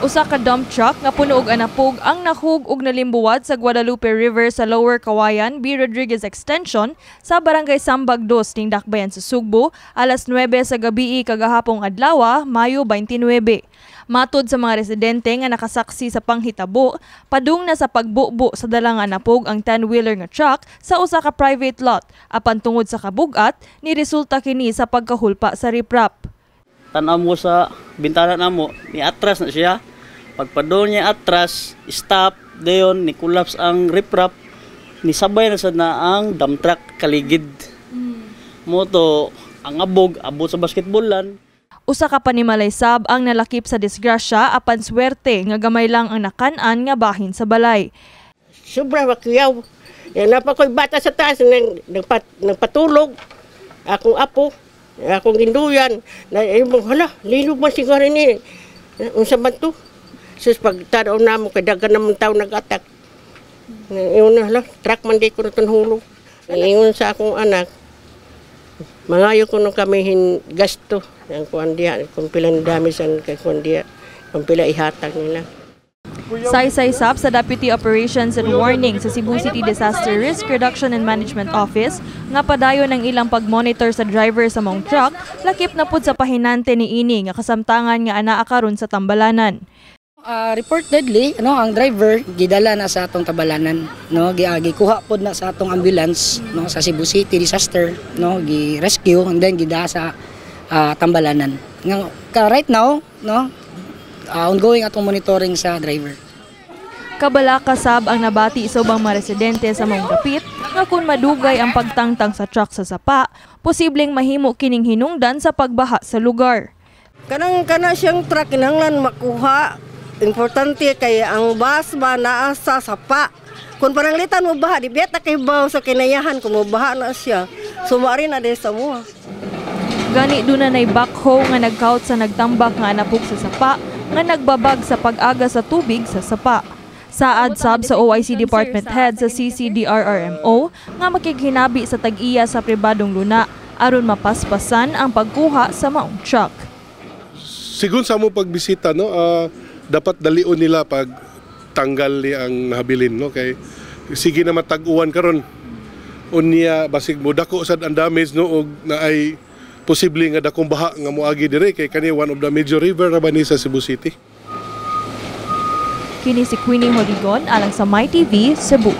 Usa ka dump truck nga puno og anapog ang nahug og nalimbuwad sa Guadalupe River sa Lower Kawayan, B. Rodriguez Extension sa Barangay Sambag 2 ning Dakbayan sa Sugbo alas 9 sa gabii kagahapong adlaw, Mayo 29. Matod sa mga residente nga nakasaksi sa panghitabo, padung na sa pagbubo sa dalang anapog ang 10-wheeler nga truck sa usa ka private lot apan tungod sa kabugat ni resulta kini sa pagkahulpa sa riprap. Tan-aw mo sa bintana namo, ni atras na siya. Pagpadong niya atras, stop, dayon ni collapse ang riprap, ni sabay na sad na ang dump truck kaligid. Mo to ang abog abot sa basketballan. Usa ka panimalay sab ang nalakip sa disgrasya apan swerte nga gamay lang ang nakan-an nga bahin sa balay. Sobra makuyaw. Yan na pa ko'y bata sa taas, nagpatulog. Akong apo, akong ginduyan. Na, eh, hala, linog man siguro ni. Unsa man to? Sus, pag tanaw na mo, kay daghan naman tao nag-attack. Ingon na, hala, truck man di ko na hulog. Ingon sa akong anak, mangayo ko nung kami hin gasto. Ang kuan diha, kung pila ni dami sa kuan diha, kung pila ihatag nila. Saysay sab sa Deputy Operations and Warning sa Cebu City Disaster Risk Reduction and Management Office nga padayon ang ilang pag-monitor sa driver sa maong truck, lakip na pud sa pahinante ni ini nga kasamtangan nga anaa karon sa tambalanan. Reportedly, no, ang driver gidala na sa atong tabalanan, no, gikuha pod na sa atong ambulance, no, sa Cebu City Disaster, no, gi-rescue and then gidala sa tambalanan. Nga ka right now, no, ongoing atong monitoring sa driver. Kabalaka sab ang nabati sa ubang mga residente sa maong dapit nga kung madugay ang pagtangtang sa truck sa sapa, posibleng mahimo kining hinungdan sa pagbaha sa lugar. Kanang kana siyang truck kinahanglan makuha. Importante kay ang bus ba naa sa sapa. Kung pananglitan mo baha, di beta kay baw sa kinayahan kung mobaha na siya. Sumari na din sa mua. Gani duna nay backhoe nga nagkaut sa nagtambak nga anapog sa sapa nga nagbabag sa pag-aga sa tubig sa sapa. Saad sab sa OIC Department Head sa CCDRRMO nga makighinabi sa tag-iya sa pribadong luna aron mapaspasan ang pagkuha sa maong truck. Sigon sa mo pagbisita, no, dapat dalion nila pag tanggal ni ang nahabilin, no, kay sige na matag-uwan karon, unya basig mo dako sad ang damage, no, og naay posible nga dakong baha nga moagi dire kay kani one of the major river ra ba ni sa Cebu City. Kini si Queenie Holigon alang sa MyTV Cebu.